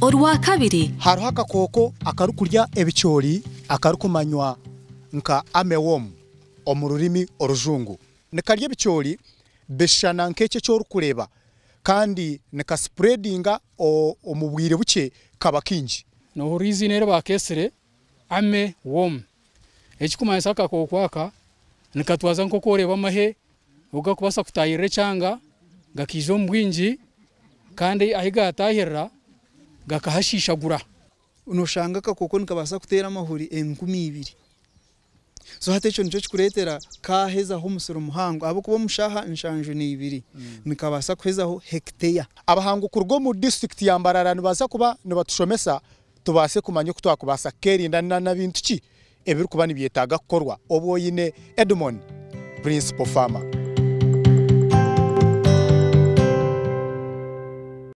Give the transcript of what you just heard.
Orwakabiri. Hariho akakooko akarikurya ebicoori akarikumanywa nka armyworm omu rurimi orujungu. Nikarya ebicoori bishushana nk'eki eki orikureeba kandi nikasipuredinga omu bwire bukye kaba kaingi. Noohurira eiziina eri baakeetsire Army Worm, ekirikumanyisa akakooko aka nikatwaza nk'oku oreeba amahe oku garikubaasa kutaahirira ekyanga gakaija omu bwingi kandi ahu gaataahirira gakahashiishagura. Noshanga akakooko nikabaasa kuteera amahuri 2000. So hati ekyo nikyo kikureetera kaahezaho omusiri muhango ahabw'okuba omu shaaha 72 nikabaasa kuhezaho hekiteya. Abahangu kuruga omu disiturikiti ya Mbarara nibaza kuba nibatushomesa tubaase kumanya oku twakubaasa kukerinda na na bintu ki ebirikuba nibyetaaga kukorwa obwo oine Edmond, Principal Farmer.